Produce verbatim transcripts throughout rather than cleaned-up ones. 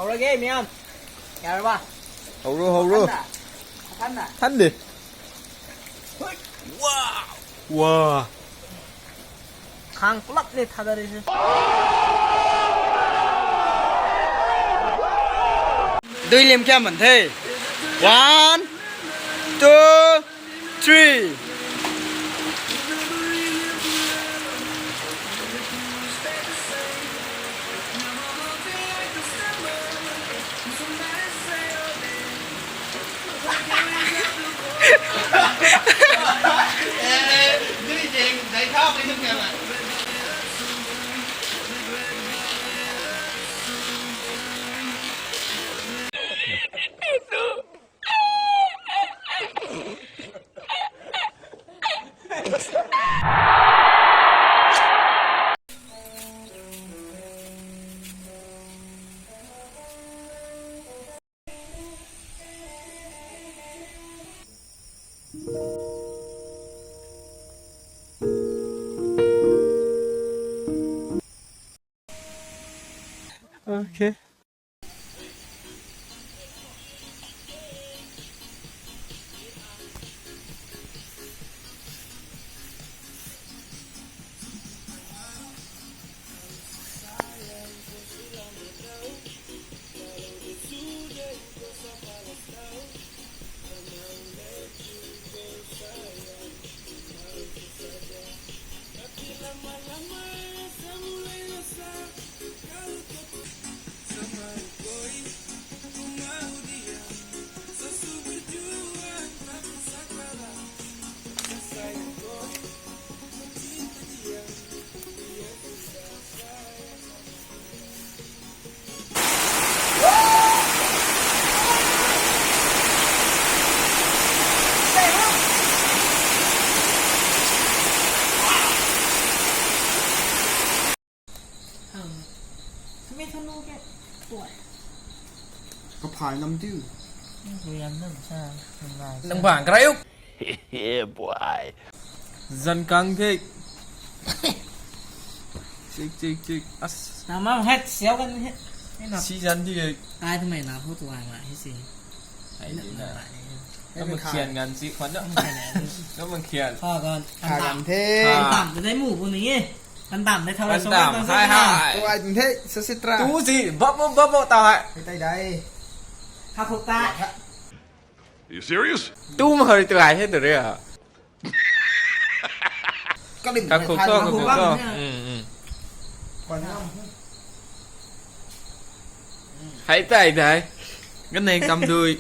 ꯍꯧꯔꯒꯦ ꯃꯌꯥꯝ꯫ ꯌꯥꯔꯕ? ꯍꯧꯔꯣ, ꯍꯧꯔꯣ꯫ ꯃꯈꯟꯗ꯫ ꯃꯈꯟꯗ꯫ ꯊꯟꯗꯦ꯫ ꯍꯨꯏ꯫ ꯋꯥ꯫ ꯋꯥ꯫ ꯈꯥꯡ ꯄꯨꯂꯞꯅꯦ ꯊꯥꯗꯔꯤꯁꯦ꯫ ꯗꯨꯏ ꯂꯦꯝ ꯀꯌꯥ ꯃꯟ ꯊꯦ? One, two, three. Okay. Kaphay nam tiu. Nang bang karai uk. Yeah, boy. Zan kang the. Chik, chik, chik. As. Namang het siau kan het. Si zan di. Ai tu mai na hu tu ai ma hi si. Ai di na. Namang khian ngan si khwan na. Namang khian. Ha kan. Ha kan the. Tam tu dai mu bu ni e. Kan dam de thau. Kan dam hai hai. Tu ai dun the, sasitra. Tu si bap bap bap bap ta hai. Hai tai dai. Ha khuk ta. You serious? Tu ma hari tu ai he tu re. Ka lim ka khuk to, ka khuk to. Hai tai dai. Kan nei kam dui.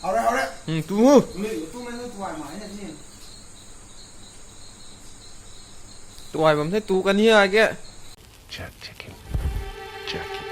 Au re, au re. Tu. Tu me tu ai ma ni. Tuai bam the tu kan hi a ke. Check, check him. Check him.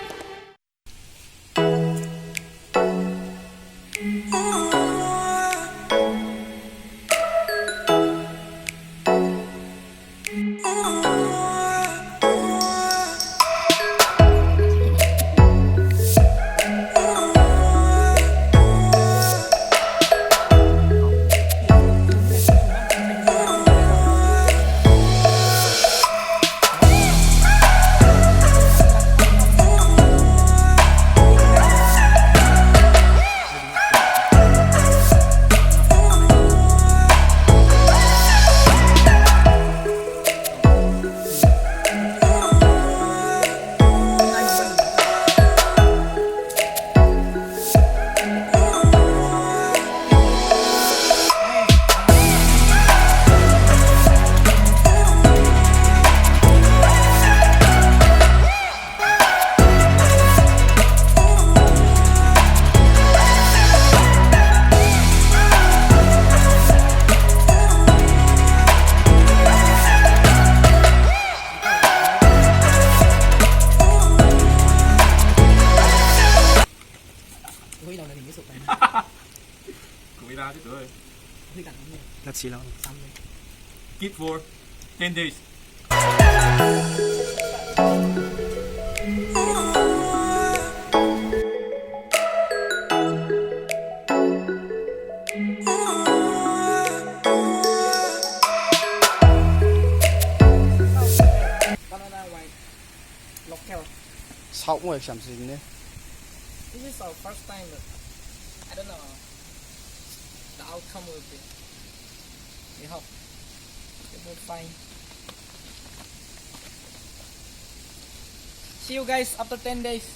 Hui lou na ning suk kan. Hui la ti tu. Hui kan ni. Let's see lou. Sam ni. Keep for ten days. Banana white. Local. Thau mo exam si ne. This is our first time, but I don't know the outcome will be. We hope it will fine. See you guys after ten days.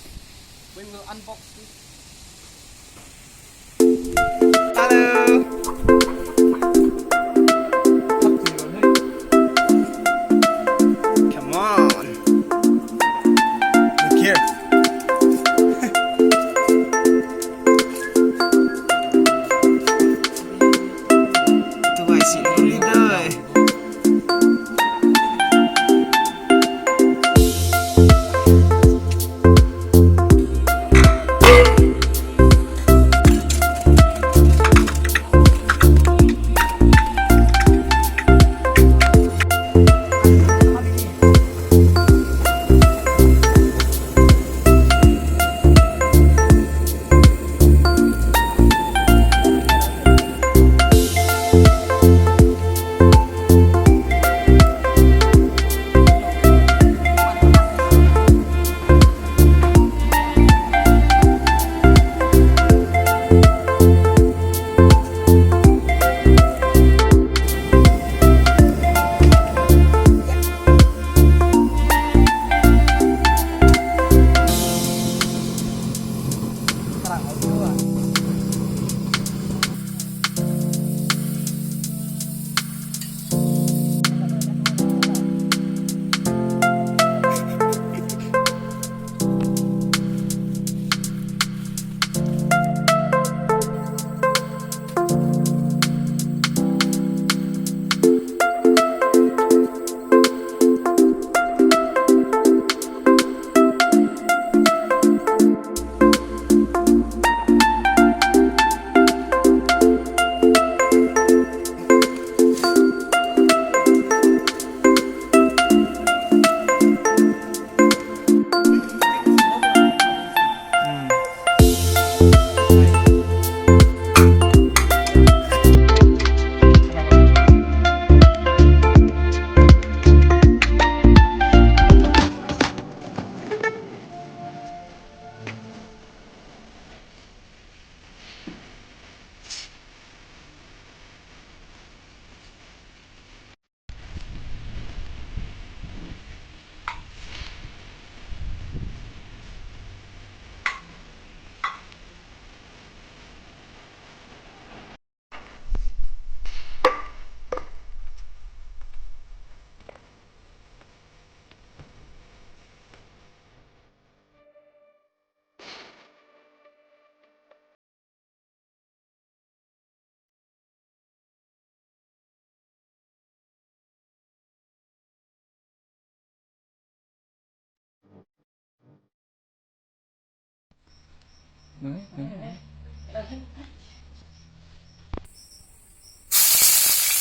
We will unbox this. Hello. Come on. Look here. Tuai si ni doi.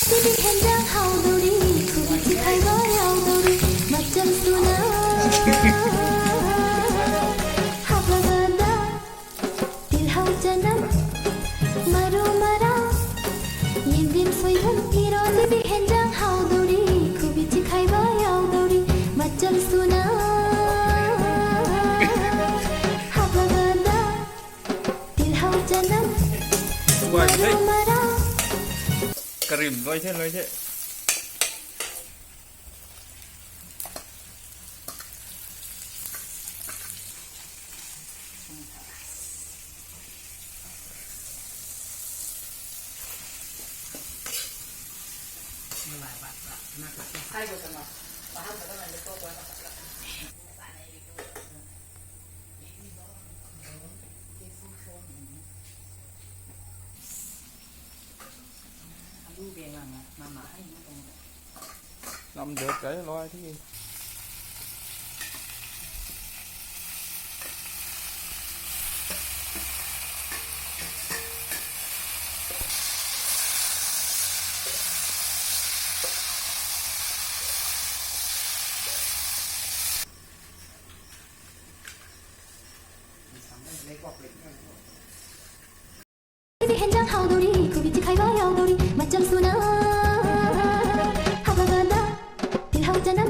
Tiki henjang how duri, kubi chikhai ba how duri, macham suna. Hap laga da, til how chanam, maru mara. Yin dim sui hum tiro, tiki henjang how duri, kubi chikhai ba how duri, macham suna. Hap laga da, til how chanam, maru mara. Karim loi the, loi the. Lam deu kai loi thi. Tiki henjang how duri, kubi chikhai ba how duri, macham suna. Hap laga da, til how chanam.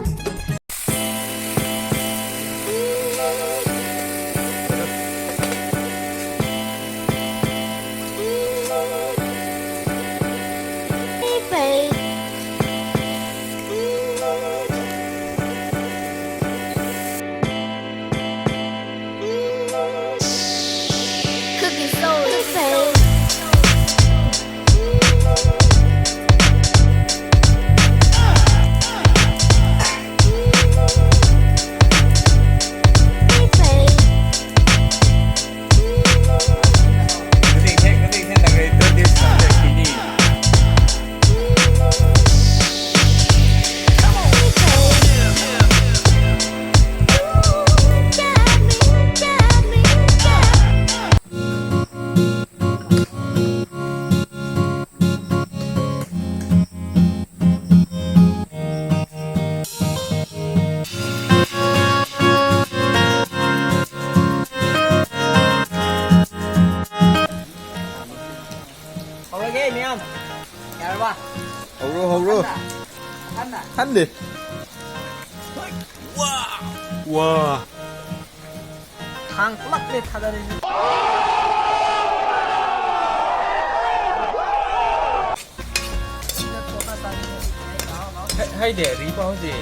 Hande. Wow. Wow. Thang plak le thada re. Hei, hei de, ri pau de.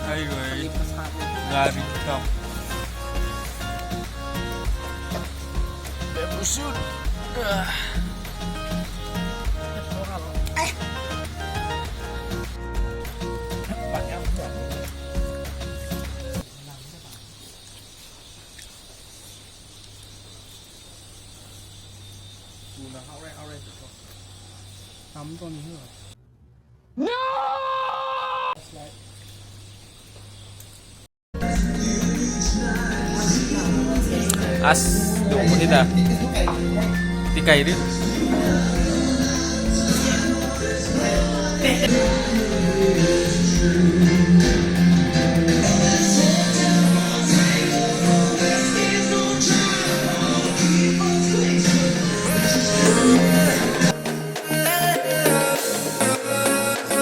Hei goi. Gari kam. Bamboo shoot. As, lu puni da. Tikai ri.